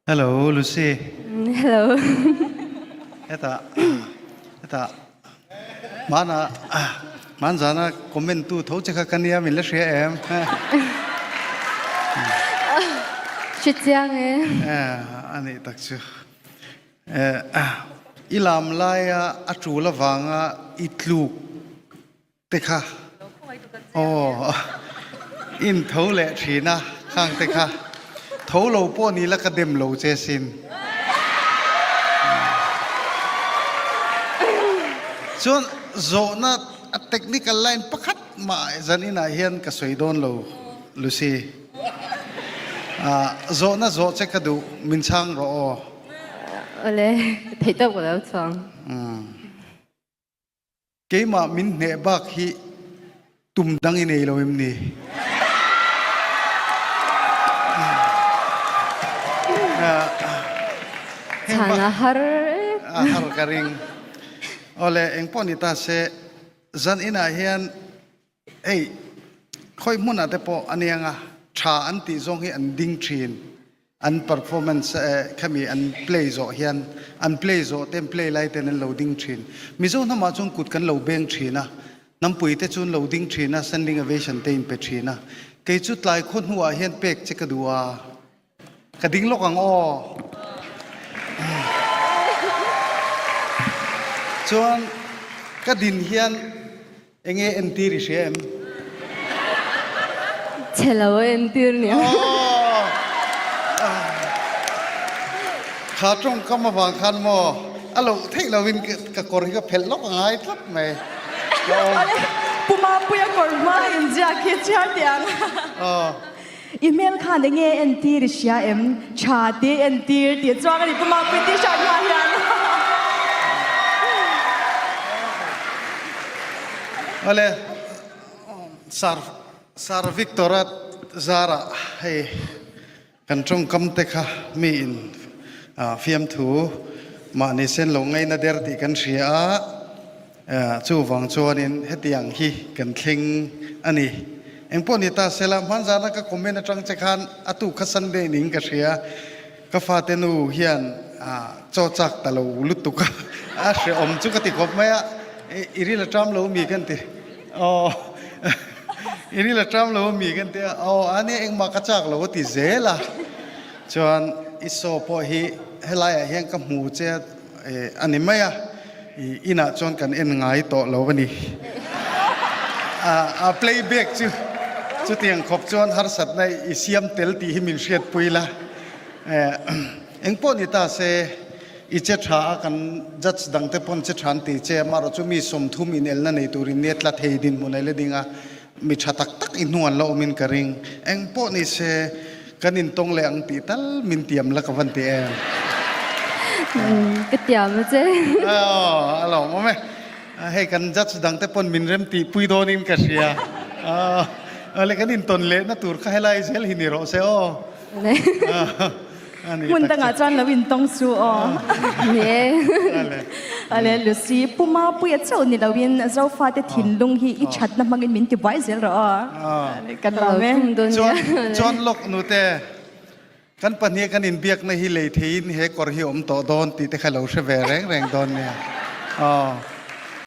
Hello Lucy. Hello. Hetah hetah hmana hmanzana comment tu tho che kha ka nia min la hria em? Hre chiang e. A nih tak chu. I lam laia a tul avanga i tluk te kha aw in tho leh thin a khang te kha tho lo pawh ni la ka dem lo che sin chuan zawhna a technical line pakhat mah zan inah hian ka sawi dawn lo Lucy zawhna zawh che ka duh min chhang rawh aw. Awle theih tawk ka lo chhuang. Keimah min hneh bak hi tum dang i nei lo em ni? Chhan a har A har ka ring. Awle engpawh ni ta se zan inah hian hei khawi hmunah te pawh a nia tha an tih zawng hi an ding thin. An performance khami an play zawh hian an play zawh te an play lai ten an lo ding thin. Mizo hnamah chuan kut kan lo beng thin a, hnampui te chu an lo ding thin a, standing ovation te in pe thin a. Kei chu tlai khaw hnuah hian pek che ka duh a, ka ding lawk ang aw. Chuan ka din hian Enge entir i hria em? Chhe lo a entir nia. Kha tawngkam avang khan maw a loh theih lovin ka kawr hi ka phelh lawk a ngai tlat mai. Pu Mapuia kawr hma inziak hi chhiar teh ang. I hmel khan enge entir i hria em? Tha te entir tih chuang a ni Pu Mapui t-shirt hma hian. Awle Sir Sir Victor-a zarah hei kan tawngkam te kha mi in fiamthu mahni sen lo ngaina der tih kan hria a. Chuvang chuanin hetiang hi kan thleng a ni. Engpawh ni ta sela, hmanzana ka comment atang che khan a tu kha Sunday ning ka hria. Ka fate nu hian chaw chak ta lo lutuk a, a hrehawm chu ka ti khawp mai a, i ril a ṭam lo mi kan ti. Aw, i ril a ṭam lo mi kan ti a, aw a nia engmah ka chak lo a ti zel a. Chuan i saw pawh hi helaiah hian ka hmu che a. A ni mai a, i inah chuan kan en ngai tawh lo a ni. A playback chu chutiang khawp chuan harsatna i siam tel tih hi min hriatpui la. Engpawh ni ta se, i che tha a, kan judge dangte pawn che tha an ti che, amaherawh chu mi 30 inelna nei turin nia tla thei dinhmun a la ding a, Mi tha tak tak i hnuan la awmin ka ring. Eng pawh ni se, kan intawng leh ang tih tal min tiam la ka van ti em? Ka tiam a che. Aw, a lawm awm e. Hei kan judge dang te pawn min rem tih pui dawnin ka hria. Aw, le kan intawn lehna tur kha helai zel hi ni rawh se aw. Hmun dangah chuan lo intawng su aw. Ni e. Ale Lucy, Pu Mapuia chauh ni loin Zofate thinlung hi i thatna hmangin min ti buai zel rawh aw. Kan lawm e. Chuan lawk nute, kan pahnih kan inbiakna hi lei theiin he kawr hi awm tawh dawn tih te kha lo hre ve reng reng dawn nia. Aw.